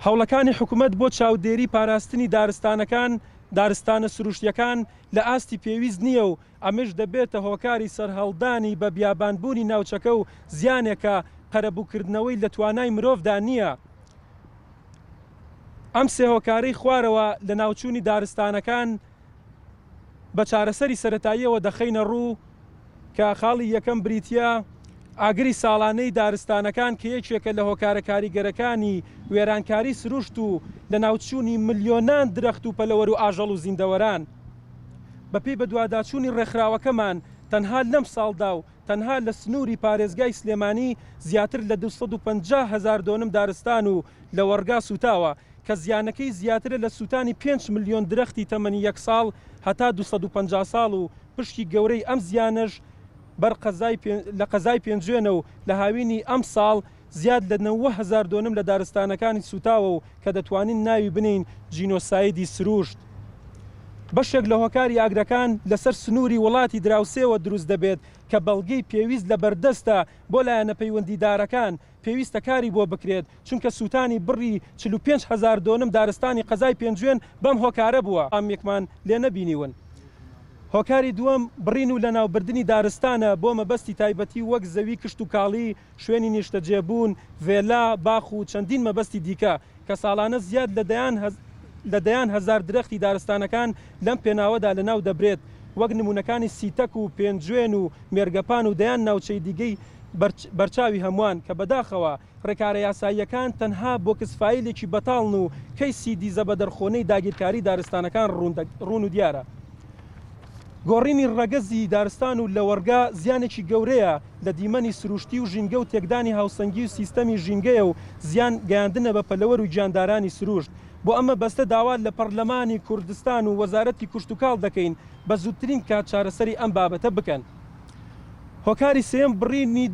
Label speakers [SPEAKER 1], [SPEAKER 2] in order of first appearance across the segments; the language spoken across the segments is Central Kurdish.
[SPEAKER 1] هەوڵەکانی حکومەت بۆ چاودێری پاراستنی دارستانەکان دارستانە سروشتیەکان لە ئاستی پێویست نییە و ئەمەش دەبێتە هۆکاری سەرهەڵدانی بە بیابانبوونی ناوچەکە و زیانێکە قەرەبووکردنەوەی لە توانای مرۆڤدا نییە. ئەم سێ هۆکارەی خوارەوە لەناوچوونی دارستانەکان بە چارەسەری سەرەتاییەوە دەخەینە ڕوو کە خاڵی یەکەم بریتییە ئاگری ساڵانەی دارستانەکان کە یەکێکە لە هۆکارە کاریگەرەکانی وێرانکاری سروشت و لەناوچوونی ملیۆنان درەخت و پەلەوەر و ئاژەڵ و زیندەوەران. بەپێی بەدواداچوونی ڕێکخراوەکەمان تەنها لەم ساڵدا و تەنها لە سنووری پارێزگای سلێمانی زیاتر لە 250 هەزار دۆنم دارستان و لەوەڕگا سووتاوە کە زیانەکەی زیاترە لە سووتانی پێنج ملیۆن درەختی تەمەنی یەک ساڵ هەتا 250 ساڵ و پشکی گەورەی ئەم زیانەش بەر قەزای لە قەزای پێنجوێنە و لە هاوینی ئەمساڵ زیاد لە 90 هەزار دۆنم لە دارستانەکانی سووتاوە و کە دەتوانین ناوی بنێین جینۆسایدی سروشت. بەشێک لە هۆکاری ئاگرەکان لەسەر سنووری وڵاتی دراوسێوە دروست دەبێت کە بەڵگەی پێویست لەبەردەستە بۆ لایەنە پەیوەندیدارەکان پێویستە کاری بۆ بکرێت، چونکە سووتانی بڕی 45 هەزار دۆنم دارستانی قەزای پێنجوێن بەم هۆکارە بووە. یەکمان لێ نەبینیون. هۆکاری دووەم، بڕین و لەناوبردنی دارستانە بۆ مەبەستی تایبەتی وەک زەوی کشتوکاڵی، شوێنی نیشتەجێبوون، ڤێلا، باخ و چەندین مەبەستی دیکە، کە ساڵانە زیاد لە دەیان لە دەیان هەزار درەختی دارستانەکان لەم پێناوەدا لەناو دەبرێت، وەک نموونەکانی سیتەک و پێنجوێن و مێرگەپان و دەیان ناوچەی دیگەی بەرچاوی هەمووان، کە بەداخەوە ڕێکارە یاساییەکان تەنها بۆکس فایلێکی بەتاڵن و کەیسی دیزەبەدەرخۆنەی داگیرکاری دارستانەکان ڕوون و دیارە. گۆڕینی ڕەگەزی دارستان و لەوەڕگا زیانێکی گەورەیە لە دیمەنی سروشتی و ژینگە و تێکدانی هاوسەنگی و سیستەمی ژینگەیە و زیان گەیاندنە بە پەلەوەر و گیاندارانی سروشت. بۆ ئەم مەبەستە داوا لە پەڕلەمانی کوردستان و وەزارەتی کوشتوکاڵ دەکەین بە زووترین کات چارەسەری ئەم بابەتە بکەن. هۆکاری سێیەم بڕینی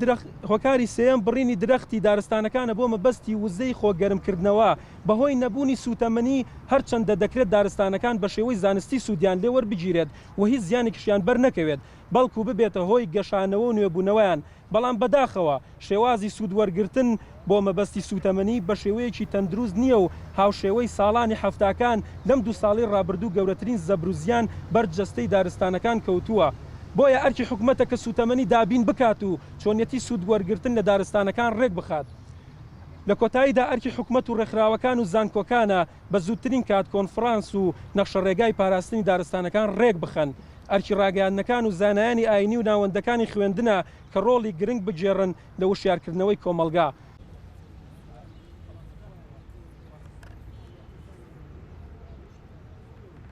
[SPEAKER 1] هۆکاری سێیەم بڕینی درەختی دارستانەکانە بۆ مەبەستی وزەی خۆ گەرمکردنەوە، بەهۆی نەبوونی سووتەمەنی، هەرچەندە دەکرێت دارستانەکان بە شێوەی زانستی سوودیان لێ وەربگیرێت و هیچ زیانێکیشیان بەر نەکەوێت، بەڵکو ببێتە هۆی گەشانەوە و نوێبوونەوەیان، بەڵام بەداخەوە شێوازی سوود وەرگرتن بۆ مەبەستی سووتەمەنی بە شێوەیەکی تەندروست نییە و هاوشێوەی ساڵانی حەفتاکان لەم دوو ساڵەی ڕابردوو گەورەترین زەبر و زیان بەر جەستەی دارستانەکان کەوتووە. بۆیە ئەرکی حکومەتە کە سووتەمەنی دابین بکات و چۆنیەتی سوود وەرگرتن لە دارستانەکان ڕێکبخات. لە کۆتاییدا ئەرکی حکومەت و ڕێکخراوەکان و زانکۆکانە بە زووترین کات کۆنفرانس و نەخشەڕێگای پاراستنی دارستانەکان ڕێکبخەن. ئەرکی ڕاگەیاندنەکان و زانایانی ئایینی و ناوەندەکانی خوێندنە کە ڕۆڵی گرنگ بگێڕن لە وشیارکردنەوەی کۆمەڵگا.